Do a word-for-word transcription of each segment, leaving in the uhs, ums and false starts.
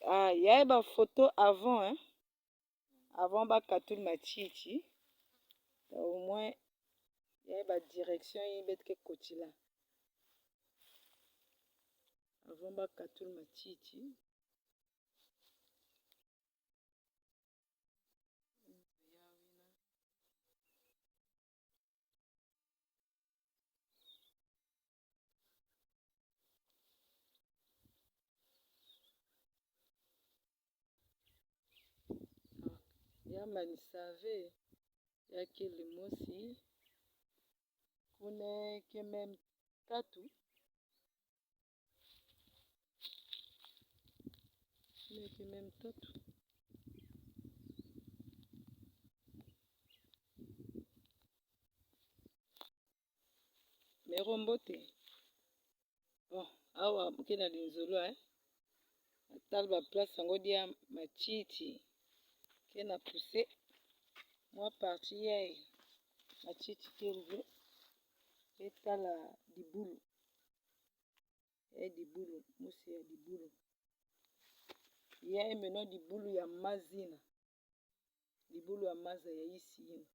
Ah, ya ba photo avant, hein. Avant ba katula matiti. Au moins, ya ba direction yi beto ke kotila. Avant ba katula matiti. Ya manisave, ya kele mosi, kuna ke même tatu. Kuna ke même tatu. Mero mbote. Bon, awa mu ke na linzolo, eh. Tala ba place yango dia matiti ke na pousser. Mwa partie ya matiti ke lever. Ke tala dibulu. Eh, dibulu, mosi ya dibulu. Ya maintenant dibulu ya mazina. Dibulu ya maza ya isi yina.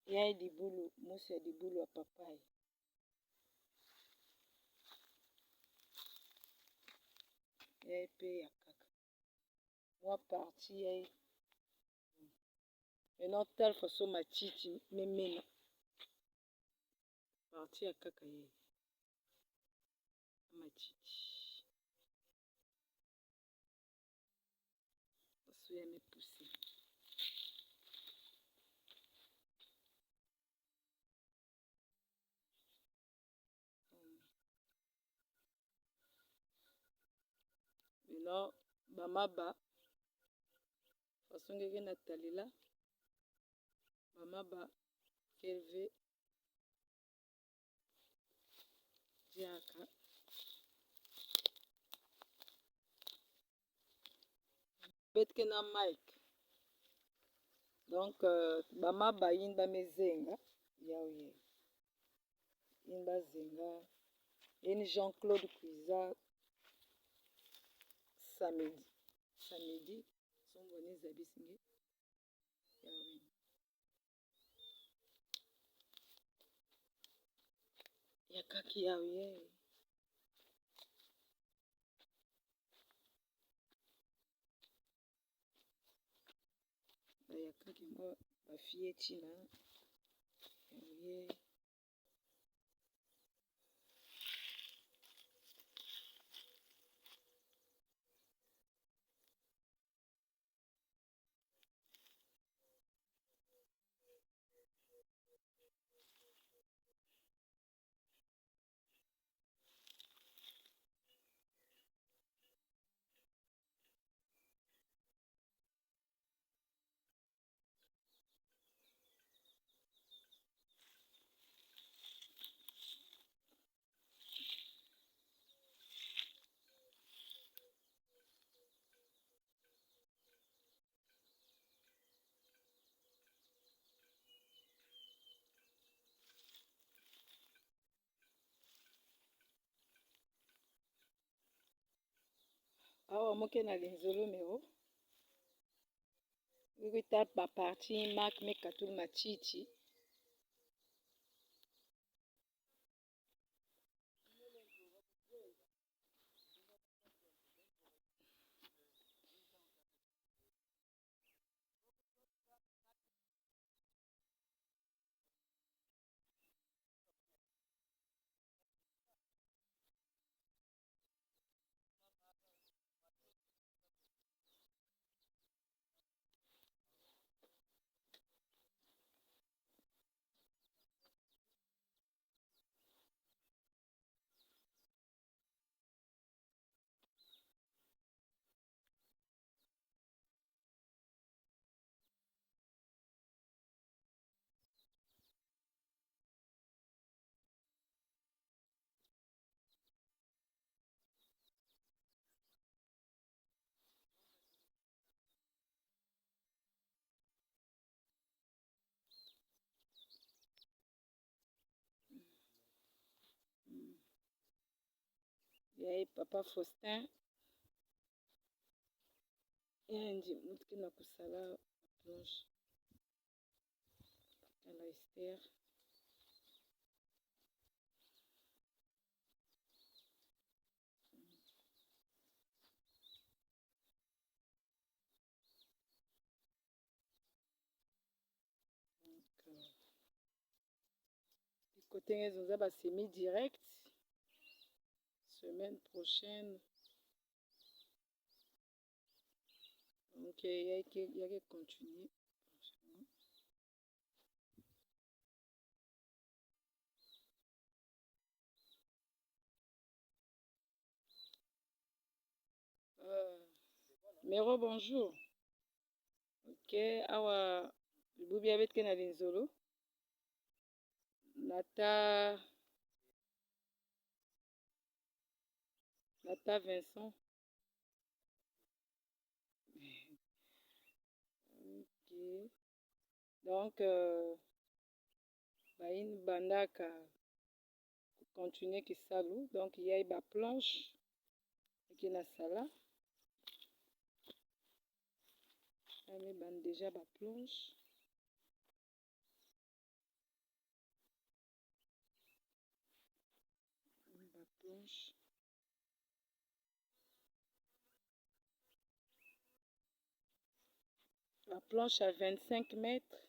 Ya dibulu, mosi ya dibulu ya papaye. Ya pe ya kaka. Mwa partie ya ye. Maintenant, tala façon matiti me mena. Partie ya kaka ya ye. Matiti. Façon ya me pousser. Maintenant, ba maba, façon nge ke na talela, ba maba ke lever diaka. Beto ke na mic. Donc, euh, ba maba yina ba me zenga, yawu ye. Yina ba zenga. Yina Jean-Claude Kwiza samedi. Samedi, sombwa ni zabisi nge. Yawu ye. Ya kaki yawu ye. Ba ya kaki mo ba fieti na. Yawu ye. Awa mu ke na linzolo mero. Wikita ba partie Marc me katula matiti. Yayi papa Faustin. Yandi muntu ke na kusala planche. Tala Esther. Donc, euh, côté zonza ba semi-direct. Semaine prochaine. Donc, euh, ya ke, ya ke continuer. Euh, Mero, bonjour. Ok, awa, bubu ya beto ke na linzolo. Nata, nata Vincent. Ok. Donc, euh, bayina bandaka continuer kisalu. Donc, yayi ba planche ke na sala. Yayi banda déjà ba planche. Ba planche. La planche à vingt-cinq mètres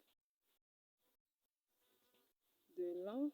de long.